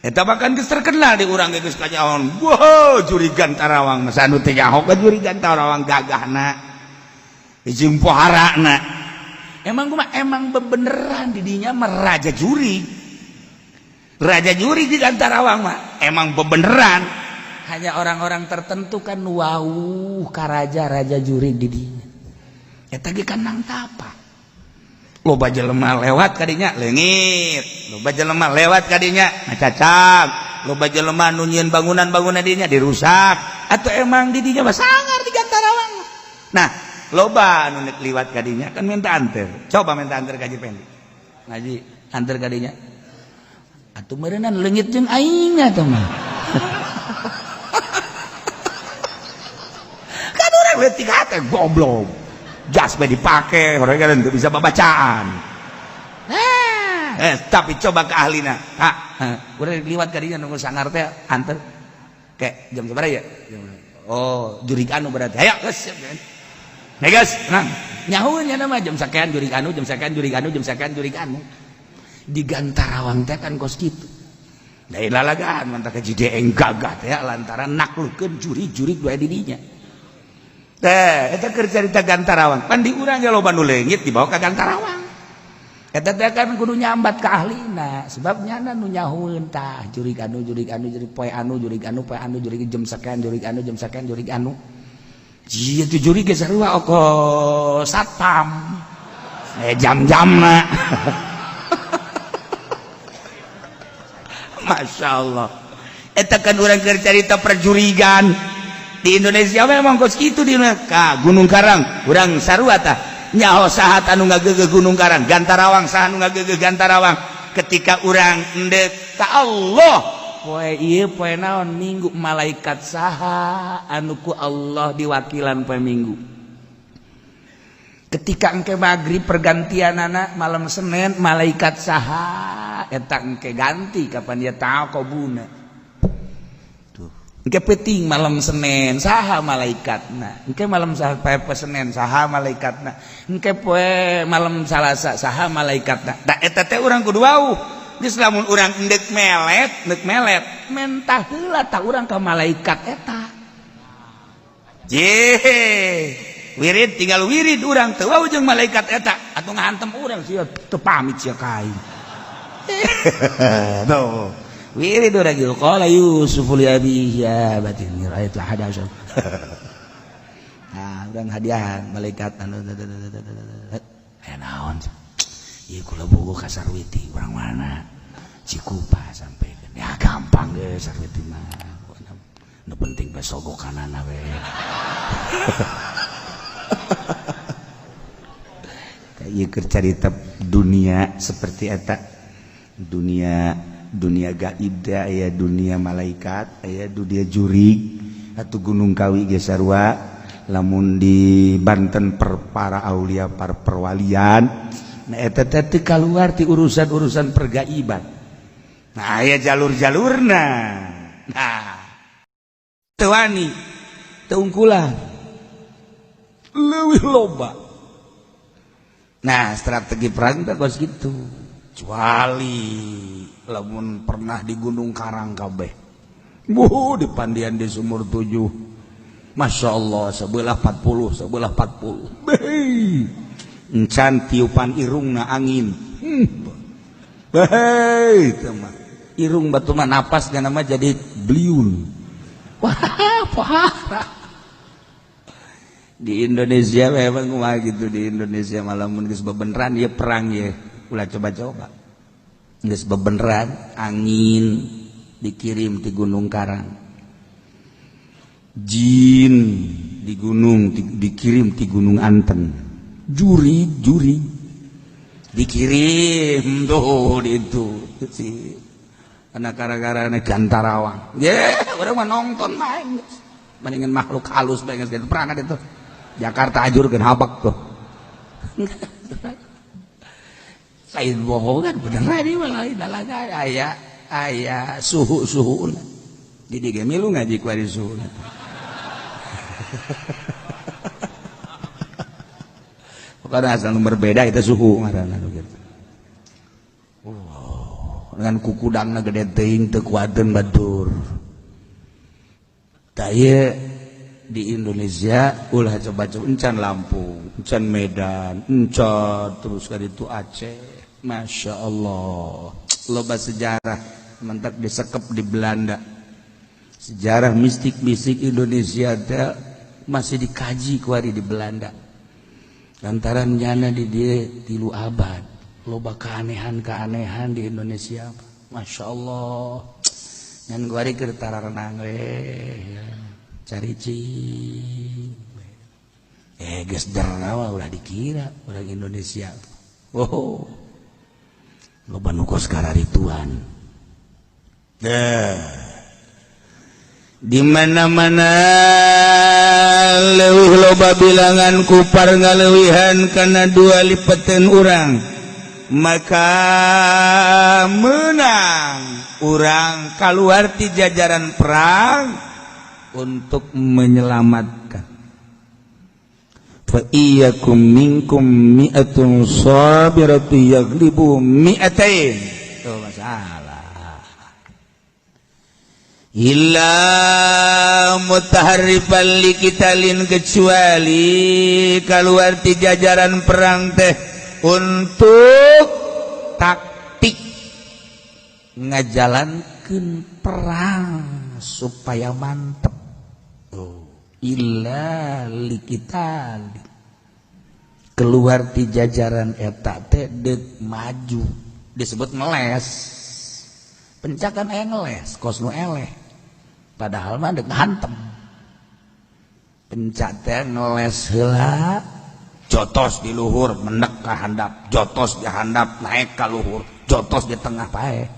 Eta bahkan geus terkenal di urang geus kanyaon. Wow, jurigan Tarawang masa anu teh nyaho ka jurigan Tarawang gagahna. Jeung poharana. Emang kumaha emang bebeneran di dinya mah raja juri. Raja juri di Tarawang mah emang bebeneran. Hanya orang-orang tertentu kan wow ka raja-raja juri di dinya. Eta ge kan nang tapa. Loba jelema lewat kadinya leungit, loba jelema lewat kadinya ngacacap, loba jelema nu nyieun bangunan-bangunan dinya dirusak, atau emang di dinya mah sangar di Gantarawang. Nah, loba anu nek liwat kadinya kan minta anter. Coba minta anter ka Haji Pendi. Ngaji anter kadinya. Atuh meureunnan leungit jeung aing atuh mah. Kan urang leutik hate goblok. Jas be dipake, orang kan bisa babacaan. Nah, tapi coba ke ahlina. Kak, urang liwat kadinya nunggu sangar teh anter. Kayak jam sabaraha ya? Oh, jurig anu berarti. Ayo, geus siap kan. Hey guys, tenang. Nyahueun nya mah jam sakean jurig anu, jam sakean jurig anu, jam sakean jurig anu. Di Gantarawang teh kan kos kitu. Lain lalagaan mantap ka jideeng gagah teh lantaran naklukeun jurig-jurig bae di dinya. Teh, eta keur carita Gantarawang. Pan di urang ge loba nu leungit dibawa ka Gantarawang. Eta teh kan kudu nyambat ka ahlina, sebab nyana nu nyahueun tah jurig anu jurig anu jurig poe anu jurig anu poe anu jurig jam sakean jurig anu jam sakean jurig anu. Jieu teh jurig ge sarua oko satpam. Jam-jamna. Masya Allah. Eta kan urang keur carita perjurigan. Di Indonesia memang kos kitu di ka Gunung Karang urang sarua tah nyaho saha anu ngageugeuh Gunung Karang, Gantarawang saha anu ngageugeuh Gantarawang. Ketika urang endek ka Allah poe ieu poe naon minggu malaikat saha anu ku Allah diwakilan poe minggu. Ketika engke magrib pergantianana malam Senin malaikat saha eta engke ganti kapan dia taqobuna. Engke peting malam Senin saha malaikatna, engke malam poe Senin saha malaikatna, engke poe malam Salasa saha malaikatna. Da eta teh urang kudu wauh. Geus lamun urang endek melet, mentah heula tah urang ka malaikat eta. Ye, wirid tinggal wirid urang teu wauh jeung malaikat eta, atuh ngahantem urang sia teu pamit sia ka aing. Tuh. Wirid urang gitu. Qala Yusuf li abihi ya abati inni ra'aitu ahada asyara. Nah, urang hadiahan malaikat anu aya naon? Ieu kula bogo ka Sarwiti, urang mana? Cikupa sampekeun. Ya gampang ge Sarwiti mah. Nu penting bae sogokanana we. Ieu keur carita dunia seperti eta. Dunia gaib teh aya dunia malaikat, aya dunia jurig atau Gunung Kawi ge sarua. Lamun di Banten per para aulia par perwalian, nah eta teh teu kaluar ti urusan-urusan pergaiban. Nah aya jalur-jalurna. Nah teu wani, teu ungkulan, leuwih loba. Nah strategi perang teh kos kitu. Kecuali lamun pernah di Gunung Karang kabeh. Buh di Pandian di Sumur 7. Masya Allah sebelah 40, sebelah 40. Beuh. Encan tiupan irungna angin. Beuh teu mah. Irung batu mah napas gana mah jadi beliun. Wah, parah. Di Indonesia memang kumaha gitu di Indonesia malamun geus bebeneran ieu perang ieu. Ulah coba-coba. Geus bebeneran angin dikirim di Gunung Karang. Jin di gunung dikirim di Gunung Anten. Juri-juri dikirim tuh di itu si anak gara-gara Gantarawang. Ye, urang mah nonton main. Mendingan makhluk halus bae geus perang itu. Jakarta ajurkeun habak tuh. Lain bohongan beneran ieu mah lain lalaga aya aya suhu-suhu. Jadi ge milu ngaji ku ari suhu. Pokokna asal nu berbeda itu suhu ngaranna gitu. Dengan kukudangna gede teuing teu kuateun batur. Tah ieu di Indonesia ulah coba-coba, encan Lampung, encan Medan, encan terus ka ditu Aceh. Masya Allah, loba sejarah mentak disekep di Belanda. Sejarah mistik-mistik Indonesia teh masih dikaji kuari di Belanda. Lantaran nyana di dia 3 abad loba keanehan-keanehan di Indonesia. Masya Allah, ngan kuari keur tararenang we cari. Geus derna ulah dikira orang Indonesia. Oh, loba nu kos kararituan. Deh, di mana-mana leuwih loba bilangan kupar ngaleuwihan kana dua lipeteun urang, maka menang urang keluar di jajaran perang untuk menyelamatkan. Fa iyyakum minkum mi'atun sabiratu yaglibu mi'atain. Itu masalah. Illa mutaharrifan liqitalin, kecuali keluar di jajaran perang teh untuk taktik ngajalankeun perang supaya mantep. Oh, illa liqital, keluar di jajaran eta teh dek maju, disebut ngeles. Pencakan aya ngeles kos nu eleh, padahal mah dek hantem. Pencak teh ngeles heula, jotos di luhur, mendek ka handap, jotos di handap, naik ka luhur, jotos di tengah, paeh.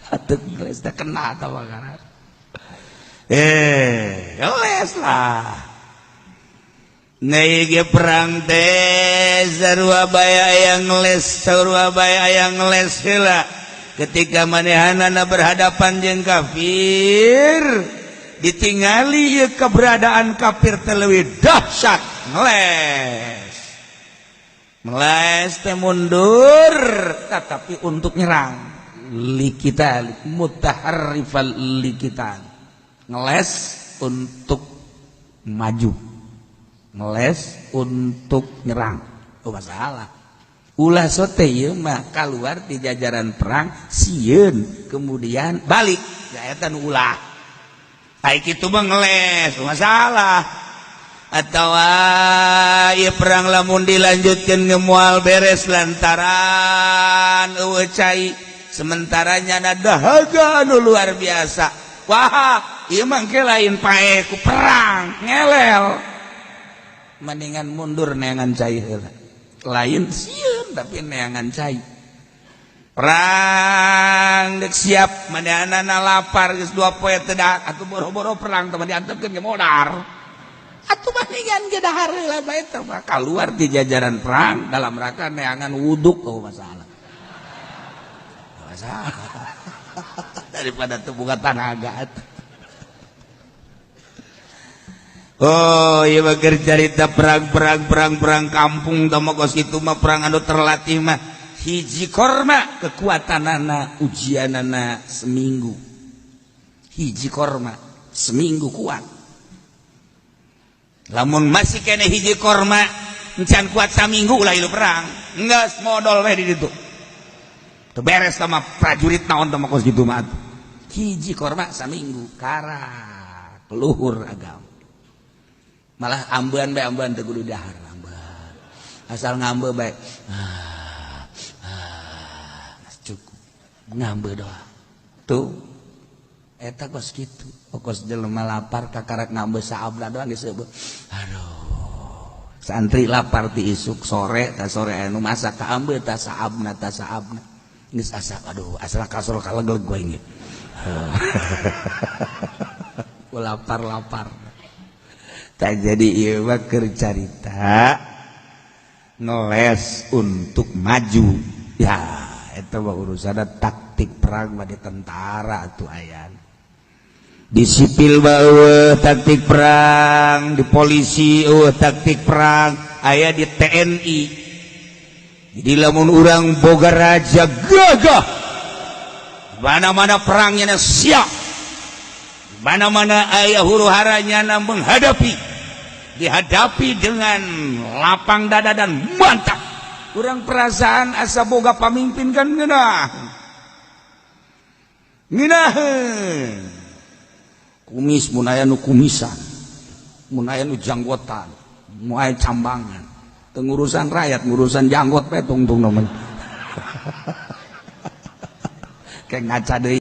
Atuh ngeles teh kena atau makanan ngeles lah. Nah, perang teh sarua bae aya ngeles, sarua bae aya ngeles heula. Ketika manehanana berhadapan jeung kafir, ditingali ieu keberadaan kafir teh leuwih dahsyat, ngeles. Ngeles teh mundur tetapi untuk nyerang. Liqital, mutaharrifal liqital, ngeles untuk maju, ngeles untuk nyerang. Oh, masalah ulah sote ieu mah keluar di jajaran perang sieun kemudian balik, ya eta nu ulah. Ai kitu mah ngeles masalah. Atau ieu perang lamun dilanjutkeun moal beres lantaran eueuh cai, sementara nyana dahaga nu luar biasa. Wah, ieu mah engke lain paeh ku perang, ngelel, mendingan mundur neangan cai heula. Lain sieun tapi neangan cai. Perang dek siap, manehanana lapar geus 2 poe teu dahar. Atuh boro-boro perang teh diantepkeun ge modar. Atuh mendingan ge dahar heula bae teh mah. Keluar di jajaran perang dalam rangka neangan wuduk. Oh, masalah masalah daripada teu boga tanaga atuh. Oh iya, keur carita perang, perang, perang, perang kampung tah mah kos kitu mah. Perang anu terlatih mah hiji korma kekuatanana ujianana seminggu, hiji korma seminggu kuat. Lamun masih kene hiji korma encan kuat saminggu, ulah ilu perang, geus modol we di ditu. Teu beres sama prajurit naon teh mah kos kitu mah. Hiji korma saminggu karak luhur agama. Malah ambean bae, ambean teu kudu dahar, ambean asal ngambe bae. Ah, ah, cukup ngambe doang tuh. Eta kos kitu, kos jelema lapar kakarak ngambe saabna doang geus. Aduh, santri lapar ti isuk sore ta sore anu masak ka ambe ta saabna ta saabna geus asa aduh asal kasur kalegleg gue ini lapar-lapar. Tak jadi ieu mah keur carita ngeles untuk maju. Ya, eta mah urusan taktik perang mah di tentara atuh aya. Di sipil mah eueuh taktik perang, di polisi eueuh taktik perang. aya di TNI. Jadi lamun urang boga raja gagah, mana-mana perangnya siap, mana-mana aya huru haranya menghadapi, dihadapi dengan lapang dada dan mantap. Kurang perasaan asa boga pamimpin kan ngeunah. Ngeunah. Kumis mun aya nu kumisan, mun aya nu janggotan, mun aya cambangan. Teu ngurusan rakyat, ngurusan janggot we tungtung nomen. Kayak ngaca deui.